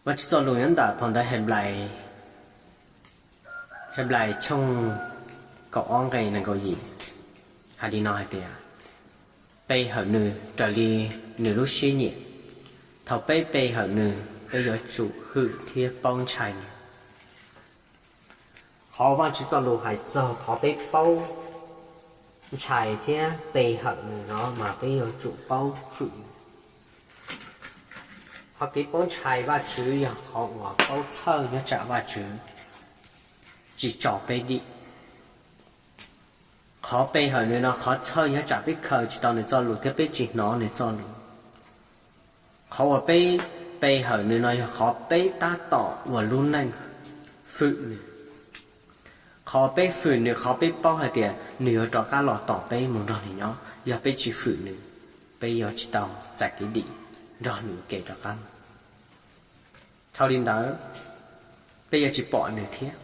Vajtswv txoj lus nyob ntawm phau ntawv Henplais, Henplais tshooj kaum ob nqe nees nkaum yim hais li no hais tias, pe hawm nws raws li nws lub siab nyiam. Thaum peb pe hawm nws, peb yuav tsum hwm thiab paub ntshai nws. Qhov Vajtswv txoj lus hais txog qhov peb paub ntshai thiab pe hawm nws no mas peb yuav tsum paub hwm nws. Qhov kev paub ntshai Vajtswv yog qhov uas paub txhawj nyob tsam Vajtswv tsis tso peb dim. Qhov pe hawm nws no qhov txhawj nyob tsam peb khaws tsis tau nws txoj lus thiab peb tsis hnov nws txoj lus. Qhov uas peb pe hawm nws no yog qhov peb tab tom ua lub neej hwm nws. Qhov peb hwm nws, qhov peb paub hais tias nws yuav rov qab los tos peb mus nrog nws nyob. Yog peb tsis hwm nws, peb yuav tsis tau txais kev dim nrog nws ua ke rov qab. Dhau li ntawd, peb yuav tsis pom nws thiab.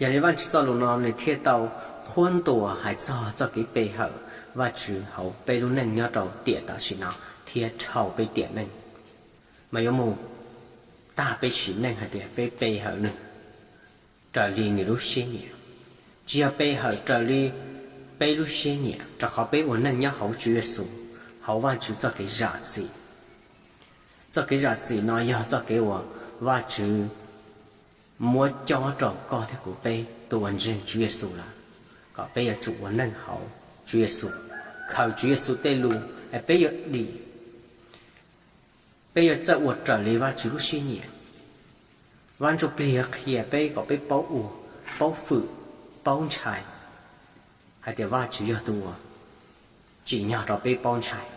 Yog li Vajtswv txoj lus no nws thiaj tau qhuab ntuas hais txog txoj kev pe hawm Vajtswv hauv peb lub neej nyob rau tiam tam sim no thiab dhau peb tiam neej, mas yuav mus tag peb sim neej hais tias peb pe hawm nws raws li nws lub siab nyiam. Tsis yog pe hawm raws li peb lub siab nyiam, rau qhov peb ua neej nyob hauv Tswv Yexus, hauv Vajtswv txoj kev zam txim. Txoj kev zam txim no yog txoj kev uas Vajtswv muab cob rau koj thiab kuv peb tus uas ntseeg Tswv Yexus lawm, kom peb yuav tsum ua neej hauv Tswv Yexus, khaws Tswv Yexus tej lus es peb yuav dim, peb yuav txawj ua raws li Vajtswv lub siab nyiam. Vaj Ntsujplig yuav qhia peb kom peb paub ua, paub hwm, paub ntshai, hais tias Vajtswv yog tus uas tsim nyog rau peb paub ntshai.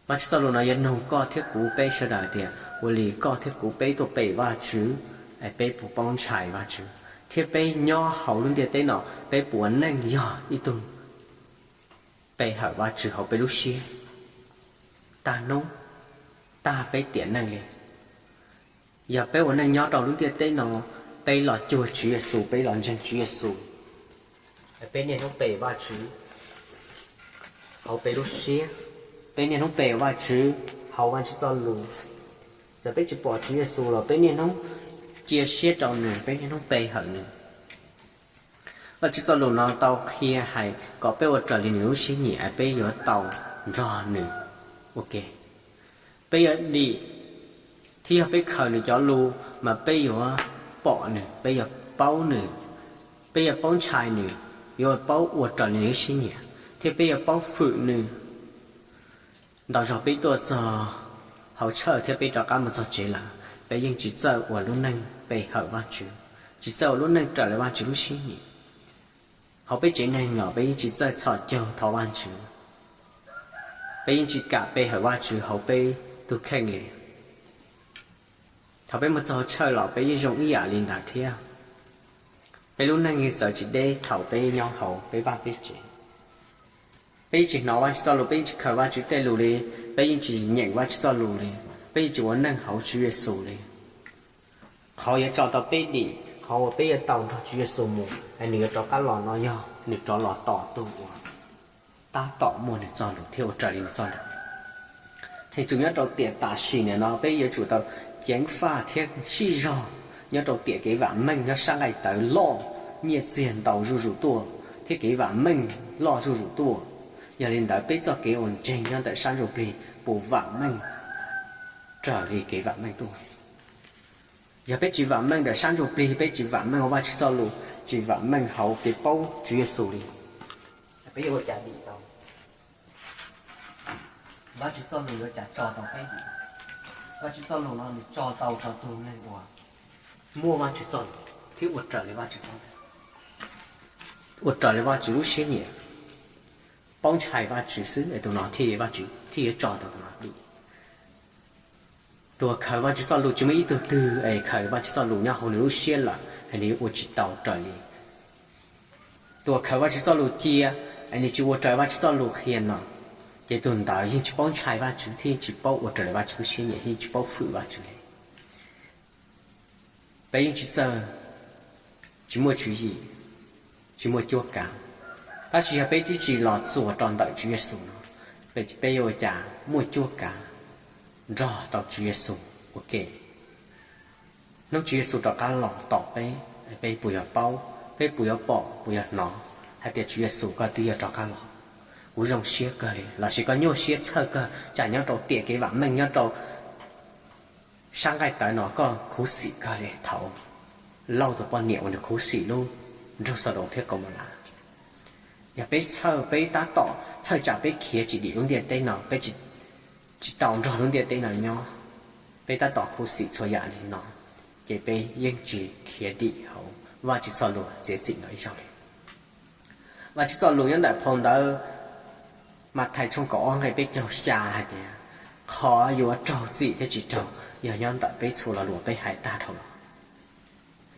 Vajtswv txoj lus no yuav nug koj thiab kuv peb sawv daws tias ua li koj thiab kuv peb tuaj pe Vajtswv, es peb puas paub ntshai Vajtswv, thiab peb nyob hauv lub ntiaj teb no peb puas ua neej yog ib tug pe hawm Vajtswv hauv peb lub siab tag hnub, tag peb tiam neej li. Yog peb ua neej nyob rau lub ntiaj teb no, peb los cuag Tswv Yexus, peb los ntseeg Tswv Yexus, peb niaj hnub pe Vajtswv hauv peb lub siab, peb niaj hnub pe Vajtswv hauv Vajtswv txoj lus. Txawm peb tsis pom Tswv Yexus los peb niaj hnub cia siab rau nws, peb niaj hnub pe hawm nws. Vajtswv txoj lus no tau qhia hais kom peb ua raws li nws lub siab nyiam, peb yuav tau nrog nws ua ke. Peb yuav dim, thiab yog peb khaws nws cov lus mas peb yuav pom nws, peb yuav paub nws, peb yuav paub ntshai nws, yuav paub ua raws li nws lub siab nyiam, thiab peb yuav paub hwm nws. Ntau zaug peb tuaj txog hauv church thiab peb rov qab mus txog tsev lawm, peb yeej tsis txawj ua lub neej pe hawm Vajtswv, tsis txawj ua lub neej raws li Vajtswv lub siab nyiam. Hauv peb tsev neeg los peb yeej tsis txawj txhos caug thov Vajtswv, peb yeej tsis kam pe hawm Vajtswv hauv peb tus kheej li. Thaum peb mus txog hauv church los peb yeej zoo ib yam li ntawd thiab. Peb lub neej yeej txawv tsis deb thaum peb nyob hauv peb vaj peb tsev. Peb yeej tsis hnov Vajtswv txoj lus, peb yeej tsis khaws Vajtswv tej lus li, peb yeej tsis nyeem Vajtswv txoj lus li, peb yeej tsis ua neej hauv Tswv Yexus li. Qhov yuav tso tau peb dim, qhov uas peb yuav tau nrog Tswv Yexus mus es nws yuav rov qab los no yog nws rov los tos tus uas tab tom muaj nws txoj lus thiab ua raws li nws txoj lus. Theej txhua nyob rau tiam tam sim nim no peb yuav tsum tau ceev faj thiab sib zog nyob rau tiam kev vam meej nyob sab nqaij tawv loj, nyiaj txiag ntau zuj zus tuaj, thiab kev vam meej loj zuj zus tuaj. Yog li ntawd peb txoj kev uas ntseeg nyob ntawm sab ntsuj plig puas vam meej raws li kev vam meej tuaj? Yog peb tsis vam meej ntawm sab ntsuj plig, peb tsis vam meej hauv Vajtswv txoj lus, tsis vam meej hauv kev paub Tswv Yexus li, peb yuav ua cas dim tau? Vajtswv txoj lus yuav ua cas tso tau peb dim? Vajtswv txoj lus no nws tso tau rau tus neeg uas muaj Vajtswv txoj lus thiab ua raws li Vajtswv txoj lus, ua raws li Vajtswv lub siab nyiam, paub ntshai Vajtswv xwb es tus no thiaj, Vajtswv thiaj yuav tso tau tus no dim. Tus uas khaws Vajtswv txoj lus tsis muaj ib tug twg es khaws Vajtswv txoj lus nyob hauv nws lub siab lawm es nws ua tsis tau raws li. Tus uas khaws Vajtswv txoj lus cia es nws tsis ua raws Vajtswv txoj lus qhia no, ces tus ntawd yeej tsis paub ntshai Vajtswv thiab yeej tsis paub ua raws li Vajtswv lub siab nyiam, yeej tsis paub hwm Vajtswv li. Peb yeej tsis txawj, tsis muaj tswv yim, tsis muaj cuab kav. Tab sis yog peb twb tsis los txuas rau ntawm Tswv Yexus no, peb yuav ua cas muaj cuab kav nrog rau Tswv Yexus? ua ke. Hnub Tswv Yexus rov qab los tos peb, peb puas yuav paub, peb puas yuav pom, puas yuav hnov hais tias Tswv Yexus koj twb yuav rov qab los? Kuv zoo siab kawg li, lossis koj nyuaj siab txhawj kawg tsam nyob rau tiam kev vam meej nyob rau sab nqaij tawv no koj khuv xim kawg li thaum Lauj tus poj niam uas nws khuv xim lub nroog Xaudoos thiab Kaumaulas. Yog peb txhawj, peb tab tom txhawj tsam peb khiav tsis dim lub ntiaj teb no, peb tsis tau nrog lub ntiaj teb no nyob, peb tab tom khuv xim txhua yam li no, ces peb yeej tsis khiav dim hauv Vajtswv txoj lus txiav txim no ib zaug li. Vajtswv txoj lus nyob ntawm phau ntawv Mathais tshooj kaum ob nqe peb caug xya hais tias, qhov yuav raug txim thiab tsis raug yog nyob ntawm peb txhua lo lus peb hais tag dhau los.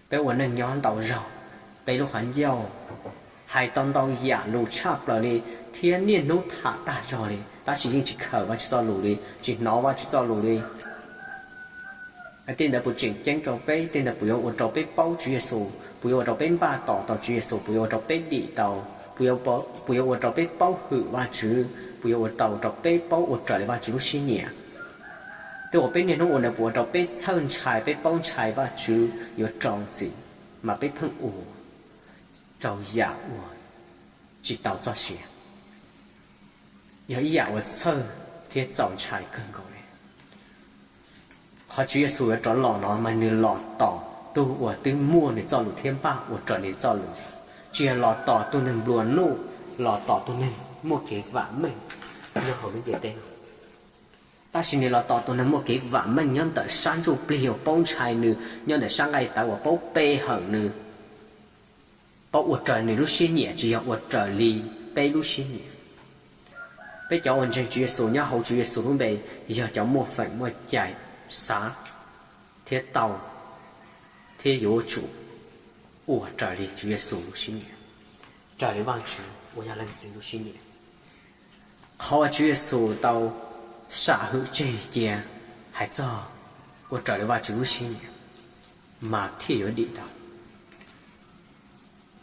Peb ua neej nyob ntau zaug, peb lub qhov ncauj hais tau ntau yam lus tshaj plaws li, thiab niaj hnub tham tag zog li, tab sis yeej tsis khaws Vajtswv txoj lus li, tsis hnov Vajtswv txoj lus li. Tej ntawd puas tseem ceeb rau peb? Tej ntawd puas yuav ua rau peb paub Tswv Yexus? Puas yuav ua rau peb npaj tos tau Tswv Yexus? Puas yuav ua rau peb dim tau? Puas yuav ua rau peb paub hwm Vajtswv? Puas yuav ua tau rau peb paub ua raws li Vajtswv lub siab nyiam? Tej uas peb niaj hnub ua ntawd puas ua rau peb txhawj ntshai, peb paub ntshai Vajtswv yuav rau txim, mas peb pheej ua rau yam uas tsis tau txoj sia, yog ib yam uas txhawj thiab txaus ntshai kawg nkaus li. Qhov Tswv Yexus yuav rov los no mas nws los tos tus uas twb muaj nws txoj lus thiab npaj ua raws li txoj lus, tsis yog los tos tus neeg nplua nuj, los tos tus neeg muaj kev vam meej nyob hauv lub ntiaj teb no. Tab sis nws los tos tus neeg muaj kev vam meej nyob ntawm sab ntsuj plig uas paub ntshai nws, nyob ntawm sab nqaij tawv uas paub pe hawm nws, paub ua raws nws lub siab nyiam, tsis yog ua raws li peb lub siab nyiam. Peb cov uas ntseeg Tswv Yexus nyob hauv Tswv Yexus lub npe yog cov muaj feem muaj cai xav thiab tau thiab yuav tsum ua raws li Tswv Yexus lub siab nyiam, raws li Vajtswv uas yog Leej Txiv lub siab nyiam. Qhov uas Tswv Yexus tau sam hwm tseg cia hais txog ua raws li Vajtswv lub siab nyiam mas thiaj yuav dim tau.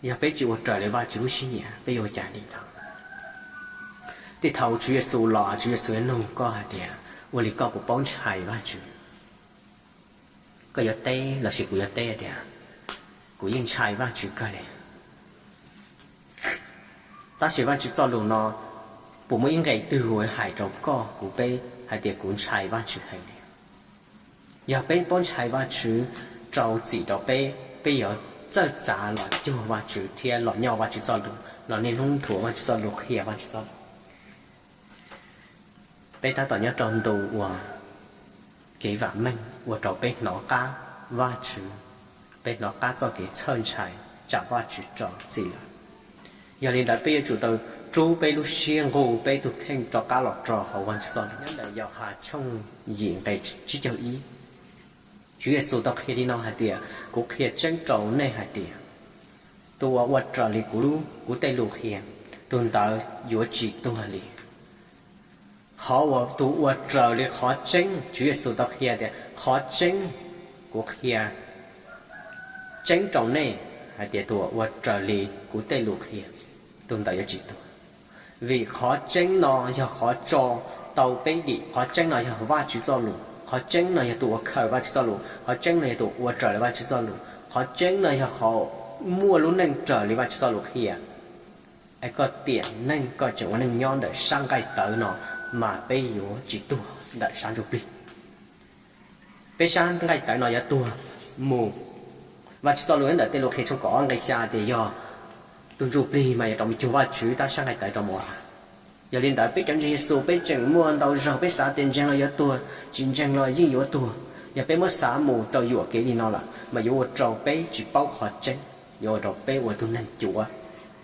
Yog peb tsis ua raws li Vajtswv lub siab nyiam, peb yuav ua cas dim tau? Tej thaum Tswv Yexus los, Tswv Yexus yuav nug koj hais tias, ua li koj puas paub ntshai Vajtswv? Koj yuav teb lossis kuv yuav teb tias, kuv yeej ntshai Vajtswv kawg li. Tab sis Vajtswv txoj lus no, puas muaj ib nqe twg uas hais rau koj kuv peb hais tias kuv ntshai Vajtswv heev li? Yog peb paub ntshai Vajtswv rau txim rau peb, peb yuav txawj txav los cuag Vajtswv thiab los nyob Vajtswv txoj lus, los niaj hnub nthuav Vajtswv txoj lus, qhia Vajtswv txoj lus. Peb tab tom nyob rau ntu uas kev vam meej ua rau peb hnov qab Vajtswv, peb hnov qab txoj kev txhawj ntshai tsam Vajtswv rau txim lawm. Yog li ntawd peb yuav tsum tau rub peb lub siab nqug peb tus kheej rov qab los rau hauv Vajtswv txoj lus. Nyob ntawm Yauhas tshooj yim nqe tsib caug ib, Tswv Yexus tau qhia li no hais tias, kuv qhia tseeb rau nej hais tias, tus uas ua raws li kuv, kuv tej lus qhia, tus ntawd yuav tsis tuag li. Qhov uas tus ua raws li qhov tseeb, Tswv Yexus tau qhia tias qhov tseeb, kuv qhia tseeb rau nej hais tias tus uas ua raws li kuv tej lus qhia, tus ntawd yuav tsis tuag. Vim qhov tseeb no yog qhov tso tau peb dim, qhov tseeb no yog Vajtswv txoj lus, qhov tseeb no yog tus uas khaws Vajtswv txoj lus, qhov tseeb no yog tus ua raws li Vajtswv txoj lus, qhov tseeb no yog qhov muaj lub neej raws li Vajtswv txoj lus qhia. Es koj tiam neej koj tseem ua neej nyob ntawm sab nqaij tawv no, mas peb yuav tsis tuag ntawm sab ntsuj plig. Peb sab nqaij tawv no yuav tuag mus. Vajtswv txoj lus nyob ntawm Tej Lus Qhia tshooj kaum ob nqe xya tias yog tus ntsuj plig mas yuav rov mus cuag Vajtswv tab sab nqaij tawv rov mus a. Yog li ntawd peb cov ntseeg Yexus peb tseem muaj ntau zaug peb xav tias ntseeg los yuav tuag, tsis ntseeg los yeej yuav tuag. Yog peb muab xav mus rau yuam kev li no lawm mas yuav ua rau peb tsis paub qhov tseeb, yuav ua rau peb ua tug neeg cuav.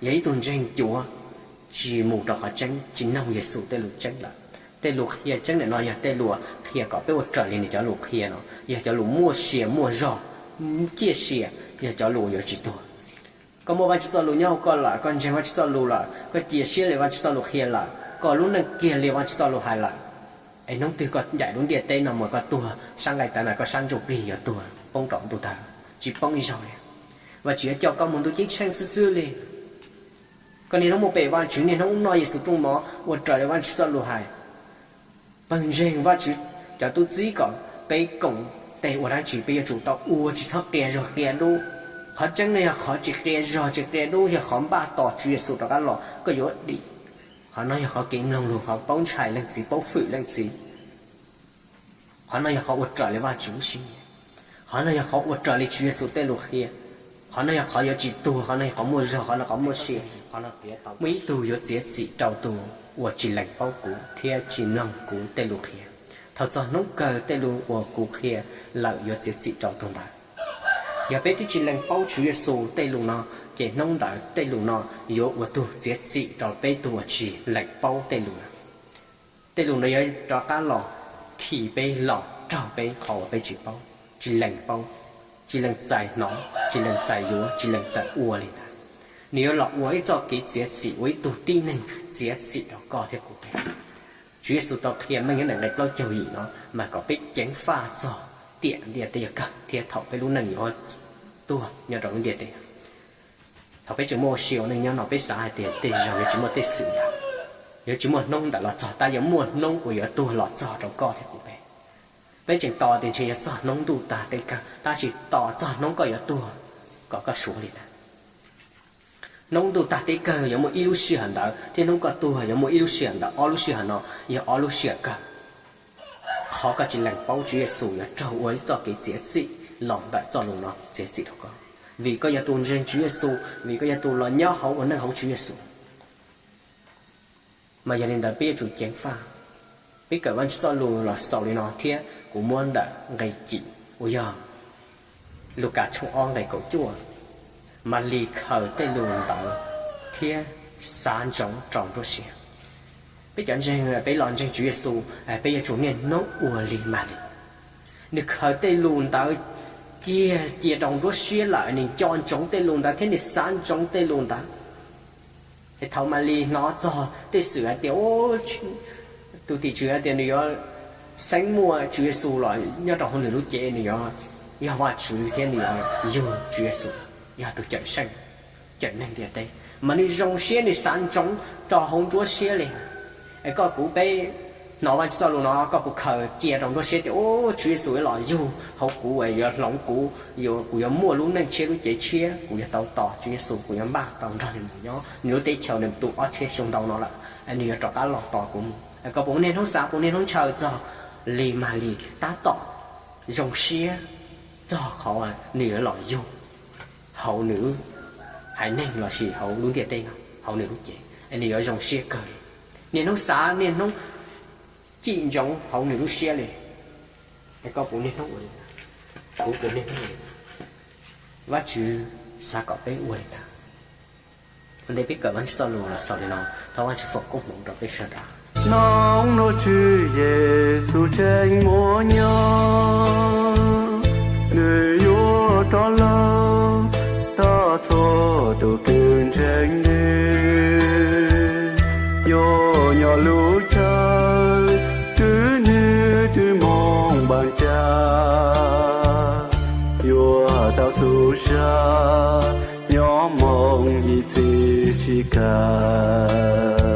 Yog ib tug ntseeg cuav, tsis mus rau qhov tseeb, tsis noog Yexus tej lus tseeb lawm. Tej lus qhia tseeb ntawm no yog tej lus qhia kom peb ua raws li nws cov lus qhia no, yog cov lus muaj sia muaj zog, ciaj sia, yog cov lus yuav tsis tuag. Koj muaj Vajtswv txoj lus nyob hauv koj lawm, koj ntseeg Vajtswv txoj lus lawm, koj cia siab li Vajtswv txoj lus qhia lawm, koj lub neej kiag li Vajtswv txoj lus hais lawm, es hnub twg koj ncaim lub ntiaj teb no mus koj tuag sab nqaij tawv na, koj sab ntsuj plig yuav tuag poob rau ntuj tawg, tsis poob ib zaug li. Vajtswv yuav coj koj mus ntuj ceeb tsheej xwb xwb li. Koj niaj hnub mus pe Vajtswv, niaj hnub noj Yexus rooj mov ua raws li Vajtswv txoj lus hais, pawg ntseeg Vajtswv cov tub txib kom Peb koom tes ua dab tsi peb yuav tsum tau ua tsis txhob qia zog qia dub. Qhov tseeb no yog qhov tsis qia zog tsis qia dub yog qhov npaj tos Tswv Yexus rov qab los koj yuav dim. Qhov no yog qhov kev mloog lus, qhov paub ntshai leej txiv, paub fwm leej txiv. Qhov no yog qhov ua raws li Vajtswv lub siab nyiam. Qhov no yog qhov ua raws li Tswv Yexus tej lus qhia. Qhov no yog qhov yuav tsis tuag, qhov no yog qhov muaj zog, qhov no qhov muaj sia. Muaj ib tug yuav txiav txim rau tus uas tsis lees paub kuv thiab tsis mloog kuv tej lus qhia. Thaum txog hnub kawg tej lus uas kuv qhia lawm yuav txiav txim rau tus ntawd. Yog peb twb tsis lees paub Tswv Yexus tej lus no, ces hnub ntawd tej lus no yuav ua tug txiav txim rau peb tug uas tsis lees paub tej lus no. Tej lus no yuav rov qab los khi peb, los raug peb qhov uas peb tsis paub, tsis lees paub, tsis lees txais hnov, tsis lees txais yuav, tsis lees txais ua li ntawd. Nws yuav los ua ib txoj kev txiav txim, ua ib tug tib neeg txiav txim rau koj thiab kuv peb. Tswv Yexus tau qhia meej nyob ntawm nqe plaub caug yim no mas kom peb ceev faj txog tiam ntiaj teb yuav kawg thiab thaum peb lub neej yuav tuag nyob rau lub ntiaj teb. Thaum peb tseem muaj ua si ua neej nyob no peb xav hais tias tej zaum yuav tsis muaj tej xwm ntawd, yuav tsis muaj hnub ntawd los txog, tab yuav muaj hnub uas yuav tuag los txog rau koj thiab kuv peb. Peb tseem tos tias ntshe yog txog hnub ntuj tag teb kawg, tab sis tos txog hnub koj yuav tuag kom koj suav li ntawd. Hnub ntuj tag teb kawg yuav muaj ib lub sij hawm ntawd, thiab hnub koj tuag yuav muaj ib lub sij hawm ntawd, ob lub sij hawm no yog ob lub sij hawm kawg. Qhov koj tsis lees paub Tswv Yexus yuav raug ua ib txoj kev txiav txim los ntawm txoj lus no txiav txim rau koj, vim koj yog tus ntseeg Tswv Yexus, vim koj yog tus los nyob hauv ua neej hauv Tswv Yexus. Mas yog li ntawd peb yuav tsum ceev faj. Peb kawm Vajtswv txoj lus los xaus li no thiab kuv muab ntawm nqe cim uas yog Lukas tshooj ob nqe kaum cuaj, Malis khaws tej lus ntawd thiab xav ntsoov rau nruab siab. Peb cov ntseeg peb los ntseeg Tswv Yexus, peb yuav tsum niaj hnub ua li Malis. Nws khaws tej lus ntawd kiag cia rau nruab siab lawm, nws nco ntsoov tej lus ntawd thiab nws xav ntsoov tej lus ntawd. Es thaum Malis hnov txog tej xwm hais tias tus tim tswv hais tias nws yuav xeeb muaj Tswv Yexus los nyob rau hauv nws lub cev, nws yuav yog Vajtswv thiab nws yuav yug Tswv Yexus yog tus cawm seej, cawm neeg ntiaj teb, mas nws zoo siab nws xav ntsoov rau hauv nruab siab li. Es koj kuv peb hnov Vajtswv txoj lus no koj puas khaws cia rau nruab siab tias, Tswv Yexus yuav los yug hauv kuv, yuav hloov kuv, kuv yuav muaj lub neej tshiab lub cev tshiab, kuv yuav tau tos Tswv Yexus, kuv yuav npaj tau nrog nws mus nyob nws lub teb chaws nws tus ob txhiab xyoo ntau no lawm, nws yuav rov qab los tos kuv mus. Koj puas niaj hnub xav, puas niaj hnub ntshaw txog li Malis tab tom zoo siab txog qhov nws yuav los yug hauv nws haiv neeg lossis hauv lub ntiaj teb no, hauv nws lub cev, es nws yuav zoo siab kawg li. Niaj hnub xav, niaj hnub cim ntsoov hauv nws lub siab li. Es koj puas niaj hnub ua li ntawd? Kuv puas niaj hnub ua li ntawd? Vajtswv xav kom peb ua li ntawd. Ua ntej peb kawm Vajtswv txoj lus los xaus li no, thov Vajtswv foom koob hmoov rau peb sawv daws. Hnub no Tswv Yexus tseem muaj nyob, nws yuav rov los tos txhua tus uas ntseeg nws. Yuav nyob lub chaw twg nws twb mus npaam cas, yuav tau txhua zag nyob moo ib txhis tsis kam.